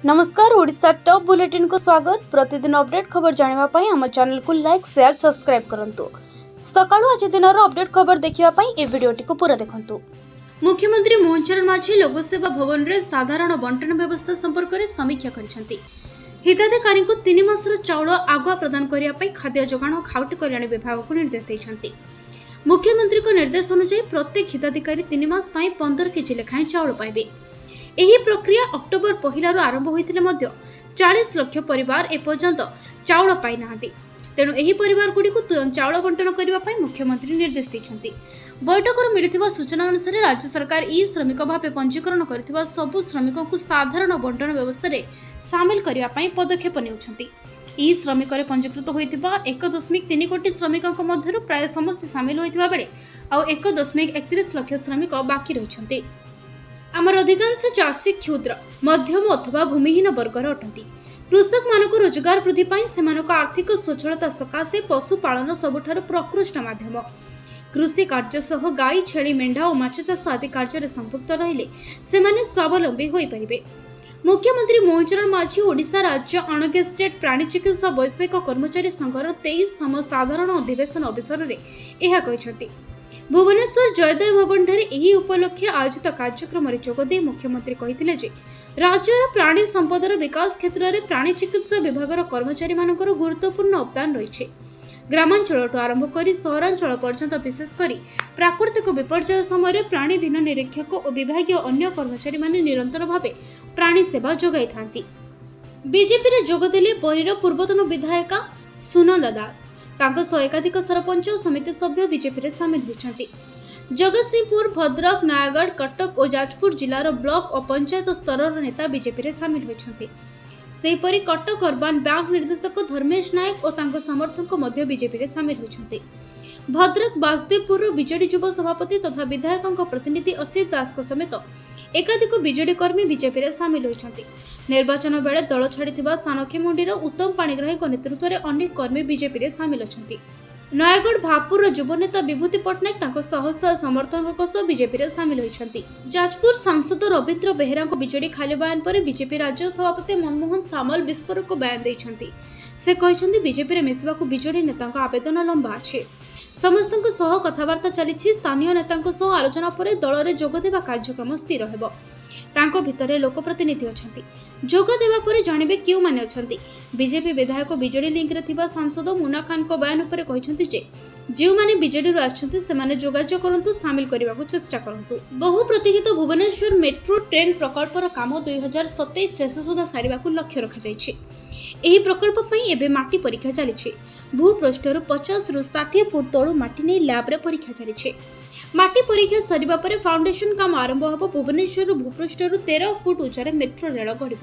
ନମସ୍କାର, ଓଡ଼ିଶା ଟପ୍ ବୁଲେଟିନ୍କୁ ସ୍ୱାଗତ। ପ୍ରତିଦିନ ଅପଡେଟ୍ ଖବର ଜାଣିବା ପାଇଁ ଆମ ଚ୍ୟାନେଲକୁ ଲାଇକ୍, ସେୟାର, ସବସ୍କ୍ରାଇବ୍ କରନ୍ତୁ। ସକାଳୁ ଆଜି ଦିନର ଅପଡେଟ୍ ଖବର ଦେଖିବା ପାଇଁ ଏ ଭିଡ଼ିଓଟିକୁ ପୁରା ଦେଖନ୍ତୁ। ମୁଖ୍ୟମନ୍ତ୍ରୀ ମୋହନ ଚରଣ ମାଝୀ ଲୋକସେବା ଭବନରେ ସାଧାରଣ ବଣ୍ଟନ ବ୍ୟବସ୍ଥା ସମ୍ପର୍କରେ ସମୀକ୍ଷା କରିଛନ୍ତି। ହିତାଧିକାରୀଙ୍କୁ 3 ମାସର ଚାଉଳ ଆଗୁଆ ପ୍ରଦାନ କରିବା ପାଇଁ ଖାଦ୍ୟ ଯୋଗାଣ ଓ ଖାଉଟି କଲ୍ୟାଣ ବିଭାଗକୁ ନିର୍ଦ୍ଦେଶ ଦେଇଛନ୍ତି। ମୁଖ୍ୟମନ୍ତ୍ରୀଙ୍କ ନିର୍ଦ୍ଦେଶ ଅନୁଯାୟୀ ପ୍ରତ୍ୟେକ ହିତାଧିକାରୀ 3 ମାସ ପାଇଁ 15 କେଜି ଲେଖାଏଁ ଚାଉଳ ପାଇବେ। ଏହି ପ୍ରକ୍ରିୟା ଅକ୍ଟୋବର 1ରୁ ଆରମ୍ଭ ହୋଇଥିଲେ ମଧ୍ୟ 40 ଲକ୍ଷ ପରିବାର ଏପର୍ଯ୍ୟନ୍ତ ଚାଉଳ ପାଇନାହାନ୍ତି। ତେଣୁ ଏହି ପରିବାରଗୁଡ଼ିକୁ ତୁରନ୍ତ ଚାଉଳ ବଣ୍ଟନ କରିବା ପାଇଁ ମୁଖ୍ୟମନ୍ତ୍ରୀ ନିର୍ଦ୍ଦେଶ ଦେଇଛନ୍ତି। ବୈଠକରୁ ମିଳିଥିବା ସୂଚନା ଅନୁସାରେ, ରାଜ୍ୟ ସରକାର ଇ ଶ୍ରମିକ ଭାବେ ପଞ୍ଜୀକରଣ କରିଥିବା ସବୁ ଶ୍ରମିକଙ୍କୁ ସାଧାରଣ ବଣ୍ଟନ ବ୍ୟବସ୍ଥାରେ ସାମିଲ କରିବା ପାଇଁ ପଦକ୍ଷେପ ନେଉଛନ୍ତି। ଇ ଶ୍ରମିକରେ ପଞ୍ଜୀକୃତ ହୋଇଥିବା 1.3 କୋଟି ଶ୍ରମିକଙ୍କ ମଧ୍ୟରୁ ପ୍ରାୟ ସମସ୍ତେ ସାମିଲ ହୋଇଥିବା ବେଳେ ଆଉ 1.31 ଲକ୍ଷ ଶ୍ରମିକ ବାକି ରହିଛନ୍ତି। ଆମର ଅଧିକାଂଶ ଚାଷୀ କ୍ଷୁଦ୍ର, ମଧ୍ୟମ ଅଥବା ଭୂମିହୀନ ବର୍ଗର ଅଟନ୍ତି। କୃଷକମାନଙ୍କୁ ରୋଜଗାର ବୃଦ୍ଧି ପାଇଁ ସେମାନଙ୍କ ଆର୍ଥିକ ସ୍ୱଚ୍ଛଳତା ସକାଶେ ପଶୁପାଳନ ସବୁଠାରୁ ପ୍ରକୃଷ୍ଟ ମାଧ୍ୟମ। କୃଷି କାର୍ଯ୍ୟ ସହ ଗାଈ, ଛେଳି, ମେଣ୍ଢା ଓ ମାଛ ଚାଷ ଆଦି କାର୍ଯ୍ୟରେ ସମ୍ପୃକ୍ତ ରହିଲେ ସେମାନେ ସ୍ୱାବଲମ୍ବୀ ହୋଇପାରିବେ। ମୁଖ୍ୟମନ୍ତ୍ରୀ ମୋହନ ଚରଣ ମାଝୀ ଓଡ଼ିଶା ରାଜ୍ୟ ଅଣଗେଜେଟେଡ୍ ପ୍ରାଣୀ ଚିକିତ୍ସା ବୈଷୟିକ କର୍ମଚାରୀ ସଂଘର 23ତମ ସାଧାରଣ ଅଧିବେଶନ ଅବସରରେ ଏହା କହିଛନ୍ତି। ଭୁବନେଶ୍ୱର ଜୟଦେବ ଭବନଠାରେ ଏହି ଉପଲକ୍ଷେ ଆୟୋଜିତ କାର୍ଯ୍ୟକ୍ରମରେ ଯୋଗଦେଇ ମୁଖ୍ୟମନ୍ତ୍ରୀ କହିଥିଲେ ଯେ ରାଜ୍ୟର ପ୍ରାଣୀ ସମ୍ପଦର ବିକାଶ କ୍ଷେତ୍ରରେ ପ୍ରାଣୀ ଚିକିତ୍ସା ବିଭାଗର କର୍ମଚାରୀମାନଙ୍କର ଗୁରୁତ୍ୱପୂର୍ଣ୍ଣ ଅବଦାନ ରହିଛି। ଗ୍ରାମାଞ୍ଚଳଠୁ ଆରମ୍ଭ କରି ସହରାଞ୍ଚଳ ପର୍ଯ୍ୟନ୍ତ, ବିଶେଷ କରି ପ୍ରାକୃତିକ ବିପର୍ଯ୍ୟୟ ସମୟରେ ପ୍ରାଣୀଧନ ନିରୀକ୍ଷକ ଓ ବିଭାଗୀୟ ଅନ୍ୟ କର୍ମଚାରୀମାନେ ନିରନ୍ତର ଭାବେ ପ୍ରାଣୀ ସେବା ଯୋଗାଇଥାନ୍ତି। ବିଜେପିରେ ଯୋଗଦେଲେ ବରୀର ପୂର୍ବତନ ବିଧାୟିକା ସୁନନ୍ଦା ଦାସ। ତାଙ୍କ ସହ ଏକାଧିକ ସରପଞ୍ଚ ଓ ସମିତି ସଭ୍ୟ ବିଜେପିରେ ସାମିଲ ହୋଇଛନ୍ତି। ଜଗତସିଂହପୁର, ଭଦ୍ରକ, ନୟାଗଡ଼, କଟକ ଓ ଯାଜପୁର ଜିଲ୍ଲାର ବ୍ଲକ ଓ ପଞ୍ଚାୟତ ସ୍ତରର ନେତା ବିଜେପିରେ ସାମିଲ ହୋଇଛନ୍ତି। ସେହିପରି କଟକ ଅର୍ବାନ ବ୍ୟାଙ୍କ ନିର୍ଦ୍ଦେଶକ ଧର୍ମେଶ ନାୟକ ଓ ତାଙ୍କ ସମର୍ଥକ ମଧ୍ୟ ବିଜେପିରେ ସାମିଲ ହୋଇଛନ୍ତି। ଭଦ୍ରକ ବାସୁଦେବପୁରର ବିଜେଡି ଯୁବ ସଭାପତି ତଥା ବିଧାୟକଙ୍କ ପ୍ରତିନିଧି ଅସିତ ଦାସଙ୍କ ସମେତ ଏକାଧିକ ବିଜେଡି କର୍ମୀ ବିଜେପିରେ ସାମିଲ ହୋଇଛନ୍ତି। ନିର୍ବାଚନ ବେଳେ ଦଳ ଛାଡ଼ିଥିବା ସାନଖେମୁଣ୍ଡିର ଉତ୍ତମ ପାଣିଗ୍ରାହୀଙ୍କ ନେତୃତ୍ୱରେ ଅନେକ କର୍ମୀ ବିଜେପିରେ ସାମିଲ ଅଛନ୍ତି। ନୟାଗଡ଼ ଭାପୁରର ଯୁବନେତା ବିଭୂତି ପଟ୍ଟନାୟକ ତାଙ୍କ ଶହ ଶହ ସମର୍ଥକଙ୍କ ସହ ବିଜେପିରେ ସାମିଲ ହୋଇଛନ୍ତି। ଯାଜପୁର ସାଂସଦ ରବୀନ୍ଦ୍ର ବେହେରାଙ୍କ ବିଜେଡି ଖାଲି ବୟାନ ପରେ ବିଜେପି ରାଜ୍ୟ ସଭାପତି ମନମୋହନ ସାମଲ ବିସ୍ଫୋରକ ବୟାନ ଦେଇଛନ୍ତି। ସେ କହିଛନ୍ତି, ବିଜେପିରେ ମିଶିବାକୁ ବିଜେଡି ନେତାଙ୍କ ଆବେଦନ ଲମ୍ବା ଅଛି। ସମସ୍ତଙ୍କ ସହ କଥାବାର୍ତ୍ତା ଚାଲିଛି। ସ୍ଥାନୀୟ ନେତାଙ୍କ ସହ ଆଲୋଚନା ପରେ ଦଳରେ ଯୋଗଦେବା କାର୍ଯ୍ୟକ୍ରମ ସ୍ଥିର ହେବ। ତାଙ୍କ ଭିତରେ ଲୋକପ୍ରତିନିଧି ଅଛନ୍ତି। ଯୋଗ ଦେବା ପରେ ଜାଣିବେ କେଉଁମାନେ ଅଛନ୍ତି। ବିଜେପି ବିଧାୟକ ବିଜେଡି ଲିଙ୍କରେ ଥିବା ସାଂସଦ ମୁନା ଖାନଙ୍କ ବୟାନ ଉପରେ କହିଛନ୍ତି ଯେ ଯେଉଁମାନେ ବିଜେଡିରୁ ଆସିଛନ୍ତି, ସେମାନେ ଯୋଗାଯୋଗ କରନ୍ତୁ, ସାମିଲ କରିବାକୁ ଚେଷ୍ଟା କରନ୍ତୁ। ବହୁ ପ୍ରତୀକ୍ଷିତ ଭୁବନେଶ୍ୱର ମେଟ୍ରୋ ଟ୍ରେନ୍ ପ୍ରକଳ୍ପର କାମ 2027 ଶେଷ ସୁଦ୍ଧା ସାରିବାକୁ ଲକ୍ଷ୍ୟ ରଖାଯାଇଛି। ଏହି ପ୍ରକଳ୍ପ ପାଇଁ ଏବେ ମାଟି ପରୀକ୍ଷା ଚାଲିଛି। ଭୂପୃଷ୍ଠରୁ 50ରୁ 60 ଫୁଟ ତଳୁ ମାଟି ନେଇ ଲ୍ୟାବ୍ରେ ପରୀକ୍ଷା ଚାଲିଛି। ମାଟି ପରୀକ୍ଷା ସରିବା ପରେ ଫାଉଣ୍ଡେସନ କାମ ଆରମ୍ଭ ହେବ। ଭୁବନେଶ୍ୱରରୁ ଭୂପୃଷ୍ଠରୁ 13 ଫୁଟ ଉଚ୍ଚରେ ମେଟ୍ରୋ ରେଳ ଗଡ଼ିବ।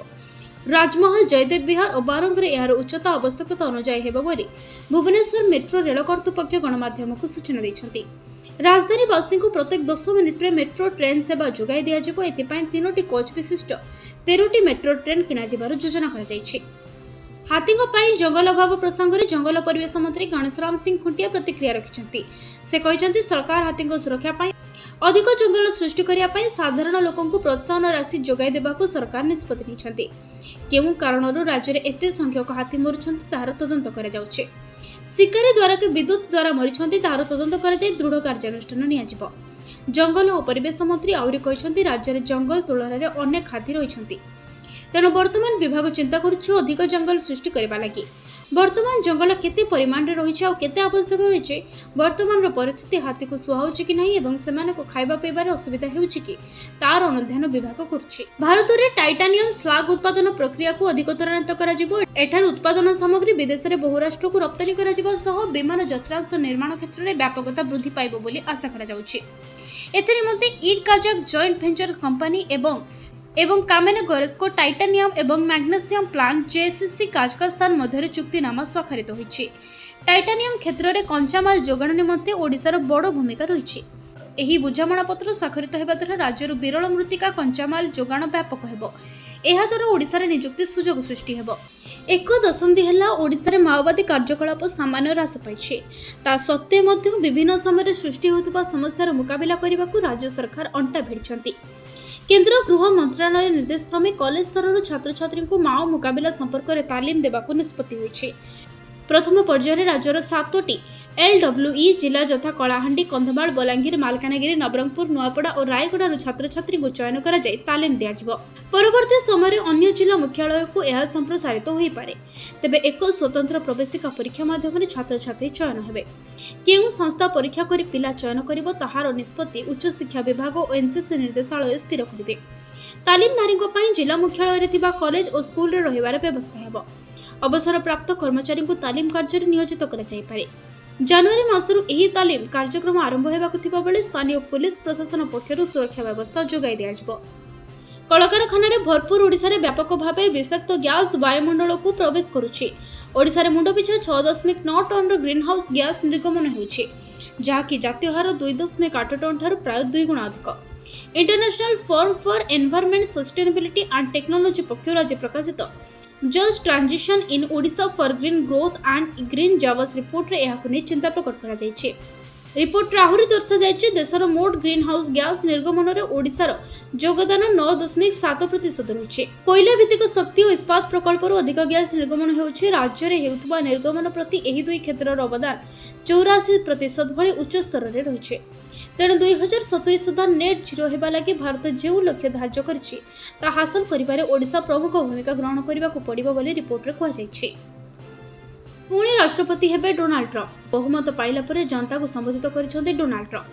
ରାଜମହଲ, ଜୟଦେବ ବିହାର ଓ ବାରଙ୍ଗରେ ଏହାର ଉଚ୍ଚତା ଆବଶ୍ୟକତା ଅନୁଯାୟୀ ହେବ ବୋଲି ଭୁବନେଶ୍ୱର ମେଟ୍ରୋ ରେଳ କର୍ତ୍ତୃପକ୍ଷ ଗଣମାଧ୍ୟମକୁ ସୂଚନା ଦେଇଛନ୍ତି। ରାଜଧାନୀବାସୀଙ୍କୁ ପ୍ରତ୍ୟେକ 10 ମିନିଟ୍ରେ ମେଟ୍ରୋ ଟ୍ରେନ୍ ସେବା ଯୋଗାଇ ଦିଆଯିବ। ଏଥିପାଇଁ ତିନୋଟି କୋଚ୍ ବିଶିଷ୍ଟ 13ଟି ମେଟ୍ରୋ ଟ୍ରେନ୍ କିଣାଯିବାର ଯୋଜନା କରାଯାଇଛି। ହାତୀଙ୍କ ପାଇଁ ଜଙ୍ଗଲ ଅଭାବ ପ୍ରସଙ୍ଗରେ ଜଙ୍ଗଲ ପରିବେଶ ମନ୍ତ୍ରୀ ଗଣେଶରାମ ସିଂ ଖୁଣ୍ଟିଆ ପ୍ରତିକ୍ରିୟା ରଖିଛନ୍ତି। ସେ କହିଛନ୍ତି, ସରକାର ହାତୀଙ୍କ ସୁରକ୍ଷା ପାଇଁ ଅଧିକ ଜଙ୍ଗଲ ସୃଷ୍ଟି କରିବା ପାଇଁ ସାଧାରଣ ଲୋକଙ୍କୁ ପ୍ରୋତ୍ସାହନ ରାଶି ଯୋଗାଇ ଦେବାକୁ ସରକାର ନିଷ୍ପତ୍ତି ନେଇଛନ୍ତି। କେଉଁ କାରଣରୁ ରାଜ୍ୟରେ ଏତେ ସଂଖ୍ୟକ ହାତୀ ମରୁଛନ୍ତି, ତାହାର ତଦନ୍ତ କରାଯାଉଛି। ଶିକାରୀ ଦ୍ୱାରା କି ବିଦ୍ୟୁତ୍ ଦ୍ୱାରା ମରିଛନ୍ତି, ତାହାର ତଦନ୍ତ କରାଯାଇ ଦୃଢ଼ କାର୍ଯ୍ୟାନୁଷ୍ଠାନ ନିଆଯିବ। ଜଙ୍ଗଲ ଓ ପରିବେଶ ମନ୍ତ୍ରୀ ଆହୁରି କହିଛନ୍ତି, ରାଜ୍ୟରେ ଜଙ୍ଗଲ ତୁଳନାରେ ଅନେକ ହାତୀ ରହିଛନ୍ତି। ତେଣୁ ବର୍ତ୍ତମାନ ବିଭାଗ ଚିନ୍ତା କରୁଛି ଅଧିକ ଜଙ୍ଗଲ ସୃଷ୍ଟି କରିବା ଲାଗି। ବର୍ତ୍ତମାନ ଜଙ୍ଗଲ କେତେ ପରିମାଣରେ ରହିଛି ଆଉ କେତେ ଆବଶ୍ୟକ ରହିଛି, ବର୍ତ୍ତମାନର ପରିସ୍ଥିତି ହାତୀକୁ ସୁହାଉଛି କି ନାହିଁ ଏବଂ ସେମାନଙ୍କୁ ଖାଇବା ପିଇବାରେ ଅସୁବିଧା ହେଉଛି କି, ତାର ଅନୁଧ୍ୟାନ ବିଭାଗ କରୁଛି। ଭାରତରେ ଟାଇଟାନିୟମ ସ୍ଲାଗ ଉତ୍ପାଦନ ପ୍ରକ୍ରିୟାକୁ ଅଧିକ ତ୍ୱରାନ୍ୱିତ କରାଯିବ। ଏଠାରୁ ଉତ୍ପାଦନ ସାମଗ୍ରୀ ବିଦେଶରେ ବହୁ ରାଷ୍ଟ୍ରକୁ ରପ୍ତାନୀ କରାଯିବା ସହ ବିମାନ ଯନ୍ତ୍ରାଂଶ ନିର୍ମାଣ କ୍ଷେତ୍ରରେ ବ୍ୟାପକତା ବୃଦ୍ଧି ପାଇବ ବୋଲି ଆଶା କରାଯାଉଛି। ଏଥିନିମନ୍ତେ ଇଣ୍ଡ କାଜାକ ଜଏଣ୍ଟ ଭେଞ୍ଚର କମ୍ପାନୀ ଏବଂ କାମେନୋଗୋର୍ସ୍କ ଟାଇଟାନିୟମ ଏବଂ ମ୍ୟାଗ୍ନେସିୟମ ପ୍ଲାଣ୍ଟ ଜେଏସସି କାଜାକସ୍ତାନ ମଧ୍ୟରେ ଚୁକ୍ତିନାମା ସ୍ୱାକ୍ଷରିତ ହୋଇଛି। ଟାଇଟାନିୟମ କ୍ଷେତ୍ରରେ କଞ୍ଚାମାଲ ଯୋଗାଣ ନିମନ୍ତେ ଓଡ଼ିଶାର ବଡ଼ ଭୂମିକା ରହିଛି। ଏହି ବୁଝାମଣାପତ୍ର ସ୍ୱାକ୍ଷରିତ ହେବା ଦ୍ୱାରା ରାଜ୍ୟରୁ ବିରଳ ମୃତ୍ତିକା କଞ୍ଚାମାଲ ଯୋଗାଣ ବ୍ୟାପକ ହେବ। ଏହାଦ୍ୱାରା ଓଡ଼ିଶାରେ ନିଯୁକ୍ତି ସୁଯୋଗ ସୃଷ୍ଟି ହେବ। ଏକ ଦଶନ୍ଧି ହେଲା ଓଡ଼ିଶାରେ ମାଓବାଦୀ କାର୍ଯ୍ୟକଳାପ ସାମାନ୍ୟ ହ୍ରାସ ପାଇଛି। ତା ସତ୍ତ୍ୱେ ମଧ୍ୟ ବିଭିନ୍ନ ସମୟରେ ସୃଷ୍ଟି ହେଉଥିବା ସମସ୍ୟାର ମୁକାବିଲା କରିବାକୁ ରାଜ୍ୟ ସରକାର ଅଣ୍ଟା ଭିଡ଼ିଛନ୍ତି। କେନ୍ଦ୍ର ଗୃହ ମନ୍ତ୍ରଣାଳୟ ନିର୍ଦ୍ଦେଶ କ୍ରମେ କଲେଜ ସ୍ତରରୁ ଛାତ୍ରଛାତ୍ରୀଙ୍କୁ ମାଓ ମୁକାବିଲା ସମ୍ପର୍କରେ ତାଲିମ ଦେବାକୁ ନିଷ୍ପତ୍ତି ହୋଇଛି। ପ୍ରଥମ ପର୍ଯ୍ୟାୟରେ ରାଜ୍ୟର ସାତୋଟି ଏଲ୍ଡବ୍ଲ୍ୟୁଇ ଜିଲ୍ଲା ଯଥା କଳାହାଣ୍ଡି, କନ୍ଧମାଳ, ବଲାଙ୍ଗୀର, ମାଲକାନଗିରି, ନବରଙ୍ଗପୁର, ନୂଆପଡ଼ା ଓ ରାୟଗଡ଼ାରୁ ଛାତ୍ରଛାତ୍ରୀଙ୍କୁ ଚୟନ କରାଯାଇ ତାଲିମ ଦିଆଯିବ। ପରବର୍ତ୍ତୀ ସମୟରେ ଅନ୍ୟ ଜିଲ୍ଲା ମୁଖ୍ୟାଳୟକୁ ଏହା ସମ୍ପ୍ରସାରିତ ହୋଇପାରେ। ତେବେ ଏକ ସ୍ୱତନ୍ତ୍ର ପ୍ରବେଶିକା ପରୀକ୍ଷା ମାଧ୍ୟମରେ ଛାତ୍ରଛାତ୍ରୀ ଚୟନ ହେବେ। କେଉଁ ସଂସ୍ଥା ପରୀକ୍ଷା କରି ପିଲା ଚୟନ କରିବ, ତାହାର ନିଷ୍ପତ୍ତି ଉଚ୍ଚଶିକ୍ଷା ବିଭାଗ ଓ ଏନ୍ସିସି ନିର୍ଦ୍ଦେଶାଳୟ ସ୍ଥିର କରିବେ। ତାଲିମଧାରୀଙ୍କ ପାଇଁ ଜିଲ୍ଲା ମୁଖ୍ୟାଳୟରେ ଥିବା କଲେଜ ଓ ସ୍କୁଲରେ ରହିବାର ବ୍ୟବସ୍ଥା ହେବ। ଅବସରପ୍ରାପ୍ତ କର୍ମଚାରୀଙ୍କୁ ତାଲିମ କାର୍ଯ୍ୟରେ ନିୟୋଜିତ କରାଯାଇପାରେ। ଜାନୁଆରୀ ମାସରୁ ଏହି ତାଲିମ କାର୍ଯ୍ୟକ୍ରମ ଆରମ୍ଭ ହେବାକୁ ଥିବାବେଳେ ସ୍ଥାନୀୟ ପୋଲିସ ପ୍ରଶାସନ ପକ୍ଷରୁ ସୁରକ୍ଷା ବ୍ୟବସ୍ଥା ଯୋଗାଇ ଦିଆଯିବ। କଳକାରଖାନାରେ ଭରପୁର ଓଡ଼ିଶାରେ ବ୍ୟାପକ ଭାବେ ବିଷାକ୍ତ ଗ୍ୟାସ୍ ବାୟୁମଣ୍ଡଳକୁ ପ୍ରବେଶ କରୁଛି। ଓଡ଼ିଶାରେ ମୁଣ୍ଡପିଛା 6.9 ଟନ୍ର ଗ୍ରୀନ୍ ହାଉସ୍ ଗ୍ୟାସ୍ ନିର୍ଗମନ ହେଉଛି, ଯାହାକି ଜାତୀୟ ହାର 2.8 ଟନ୍ ଠାରୁ ପ୍ରାୟ ଦୁଇଗୁଣା ଅଧିକ। International Forum for Environment, Sustainability and Technology ପକ୍ଷରୁ ଆଜି ପ୍ରକାଶିତ "Just Transition in Odisha for Green Growth and Green Jobs" ରିପୋର୍ଟରେ ଏହାକୁ ନେଇ ଚିନ୍ତା ପ୍ରକଟ କରାଯାଇଛି। ରିପୋର୍ଟରେ ଆହୁରି ଦର୍ଶାଯାଇଛି, ଦେଶର ମୋଟ ଗ୍ରୀନ୍ ହାଉସ୍ ଗ୍ୟାସ୍ ନିର୍ଗମନରେ ଓଡ଼ିଶାର ଯୋଗଦାନ 9.7% ରହିଛି। କୋଇଲା ଭିତ୍ତିକ ଶକ୍ତି ଓ ଇସ୍ପାତ ପ୍ରକଳ୍ପରୁ ଅଧିକ ଗ୍ୟାସ୍ ନିର୍ଗମନ ହେଉଛି। ରାଜ୍ୟରେ ହେଉଥିବା ନିର୍ଗମନ ପ୍ରତି ଏହି ଦୁଇ କ୍ଷେତ୍ରର ଅବଦାନ 84% ଭଳି ଉଚ୍ଚ ସ୍ତରରେ ରହିଛି। ତେଣୁ 2070 ସୁଦ୍ଧା ନେଟ୍ ଜିରୋ ହେବା ଲାଗି ଭାରତ ଯେଉଁ ଲକ୍ଷ୍ୟ ଧାର୍ଯ୍ୟ କରିଛି, ତାହା ହାସଲ କରିବାରେ ଓଡ଼ିଶା ପ୍ରମୁଖ ଭୂମିକା ଗ୍ରହଣ କରିବାକୁ ପଡ଼ିବ ବୋଲି ରିପୋର୍ଟରେ କୁହାଯାଇଛି। ପୁଣି ରାଷ୍ଟ୍ରପତି ହେବେ ଡୋନାଲ୍ଡ ଟ୍ରମ୍ପ। ବହୁମତ ପାଇଲା ପରେ ଜନତାକୁ ସମ୍ବୋଧିତ କରିଛନ୍ତି ଡୋନାଲ୍ଡ ଟ୍ରମ୍ପ।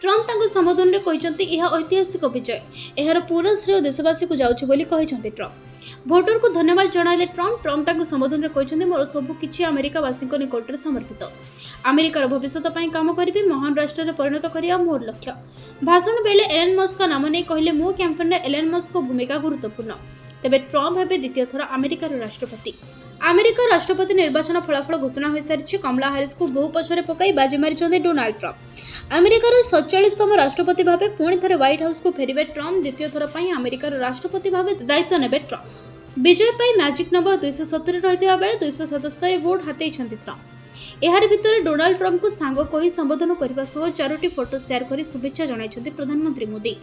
ଟ୍ରମ୍ପ ତାଙ୍କ ସମ୍ବୋଧନରେ କହିଛନ୍ତି, ଏହା ଐତିହାସିକ ବିଜୟ। ଏହାର ପୁରା ଶ୍ରେୟ ଦେଶବାସୀକୁ ଯାଉଛି ବୋଲି କହିଛନ୍ତି ଟ୍ରମ୍ପ। ଭୋଟରକୁ ଧନ୍ୟବାଦ ଜଣାଇଲେ ଟ୍ରମ୍ପ। ଟ୍ରମ୍ପ ତାଙ୍କ ସମ୍ବୋଧନରେ କହିଛନ୍ତି, ମୋର ସବୁ କିଛି ଆମେରିକାବାସୀଙ୍କ ନିକଟରେ ସମର୍ପିତ। ଆମେରିକାର ଭବିଷ୍ୟତ ପାଇଁ କାମ କରିବି। ମହାନ ରାଷ୍ଟ୍ରରେ ପରିଣତ କରିବା ମୋର ଲକ୍ଷ୍ୟ। ଭାଷଣ ବେଳେ ଏଲନ୍ ମସ୍କଙ୍କ ନାମ ନେଇ କହିଲେ, ମୋ କ୍ୟାମ୍ପେନ୍ରେ ଏଲନ୍ ମସ୍କଙ୍କ ଭୂମିକା ଗୁରୁତ୍ୱପୂର୍ଣ୍ଣ। ତେବେ ଟ୍ରମ୍ପ ହେବେ ଦ୍ୱିତୀୟ ଥର ଆମେରିକାର ରାଷ୍ଟ୍ରପତି। ଆମେରିକା ରାଷ୍ଟ୍ରପତି ନିର୍ବାଚନ ଫଳାଫଳ ଘୋଷଣା ହୋଇସାରିଛି। କମଲା ହାରିସଙ୍କୁ ବହୁ ପଛରେ ପକାଇ ବାଜି ମାରିଛନ୍ତି ଡୋନାଲ୍ଡ ଟ୍ରମ୍ପ। ଆମେରିକାର 47ତମ ରାଷ୍ଟ୍ରପତି ଭାବେ ପୁଣି ଥରେ ହ୍ୱାଇଟ୍ ହାଉସ୍କୁ ଫେରିବେ ଟ୍ରମ୍ପ। ଦ୍ୱିତୀୟ ଥର ପାଇଁ ଆମେରିକାର ରାଷ୍ଟ୍ରପତି ଭାବେ ଦାୟିତ୍ୱ ନେବେ ଟ୍ରମ୍ପ। ବିଜୟ ପାଇଁ ମ୍ୟାଜିକ୍ ନମ୍ବର 270 ରହିଥିବା ବେଳେ 277 ଭୋଟ୍ ହାତେଇଛନ୍ତି ଟ୍ରମ୍ପ। ଏହାରି ଭିତରେ ଡୋନାଲ୍ଡ ଟ୍ରମ୍ପଙ୍କୁ ସାଙ୍ଗ କହି ସମ୍ବୋଧନ କରିବା ସହ ଚାରୋଟି ଫଟୋ ସେୟାର କରି ଶୁଭେଚ୍ଛା ଜଣାଇଛନ୍ତି ପ୍ରଧାନମନ୍ତ୍ରୀ ମୋଦି।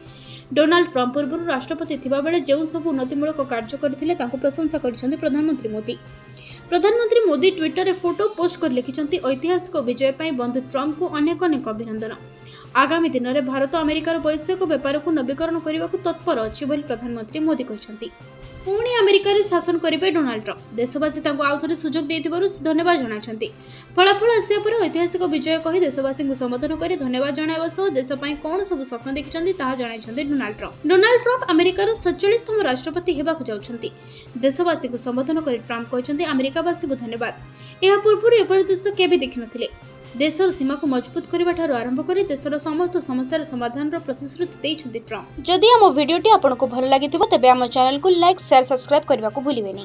ଡୋନାଲ୍ଡ ଟ୍ରମ୍ପ ପୂର୍ବରୁ ରାଷ୍ଟ୍ରପତି ଥିବାବେଳେ ଯେଉଁ ସବୁ ଉନ୍ନତିମୂଳକ କାର୍ଯ୍ୟ କରିଥିଲେ, ତାଙ୍କୁ ପ୍ରଶଂସା କରିଛନ୍ତି ପ୍ରଧାନମନ୍ତ୍ରୀ ମୋଦି। ପ୍ରଧାନମନ୍ତ୍ରୀ ମୋଦି ଟ୍ୱିଟରରେ ଫଟୋ ପୋଷ୍ଟ କରି ଲେଖିଛନ୍ତି, ଐତିହାସିକ ବିଜୟ ପାଇଁ ବନ୍ଧୁ ଟ୍ରମ୍ପଙ୍କୁ ଅନେକ ଅନେକ ଅଭିନନ୍ଦନ। ଆଗାମୀ ଦିନରେ ଭାରତ ଆମେରିକାର ବୈଷୟିକ ବେପାରକୁ ନବୀକରଣ କରିବାକୁ ତତ୍ପର ଅଛି ବୋଲି ପ୍ରଧାନମନ୍ତ୍ରୀ ମୋଦି କହିଛନ୍ତି। ପୁଣି ଆମେରିକାରେ ଶାସନ କରିବେ ଡୋନାଲ୍ଡ ଟ୍ରମ୍ପ। ଦେଶବାସୀ ତାଙ୍କୁ ଆଉଥରେ ସୁଯୋଗ ଦେଇଥିବାରୁ ସେ ଧନ୍ୟବାଦ ଜଣାଇଛନ୍ତି। ଫଳାଫଳ ଆସିବା ପରେ ଐତିହାସିକ ବିଜୟ କହି ଦେଶବାସୀଙ୍କୁ ସମ୍ବୋଧନ କରି ଧନ୍ୟବାଦ ଜଣାଇବା ସହ ଦେଶ ପାଇଁ କ'ଣ ସବୁ ସ୍ୱପ୍ନ ଦେଖିଛନ୍ତି, ତାହା ଜଣାଇଛନ୍ତି ଡୋନାଲ୍ଡ ଟ୍ରମ୍ପ। ଡୋନାଲ୍ଡ ଟ୍ରମ୍ପ ଆମେରିକାର 47ତମ ରାଷ୍ଟ୍ରପତି ହେବାକୁ ଯାଉଛନ୍ତି। ଦେଶବାସୀଙ୍କୁ ସମ୍ବୋଧନ କରି ଟ୍ରମ୍ପ କହିଛନ୍ତି, ଆମେରିକାବାସୀଙ୍କୁ ଧନ୍ୟବାଦ। ଏହା ପୂର୍ବରୁ ଏପରି ଦୃଶ୍ୟ କେବେ ଦେଖିନଥିଲେ। ଦେଶର ସୀମାକୁ ମଜବୁତ କରିବା ଠାରୁ ଆରମ୍ଭ କରି ଦେଶର ସମସ୍ତ ସମସ୍ୟାର ସମାଧାନର ପ୍ରତିଶ୍ରୁତି ଦେଇଛନ୍ତି ଟ୍ରମ୍ପ। ଯଦି ଆମ ଭିଡ଼ିଓଟି ଆପଣଙ୍କୁ ଭଲ ଲାଗିଥିବ, ତେବେ ଆମ ଚ୍ୟାନେଲକୁ ଲାଇକ୍, ସେୟାର, ସବସ୍କ୍ରାଇବ୍ କରିବାକୁ ଭୁଲିବେନି।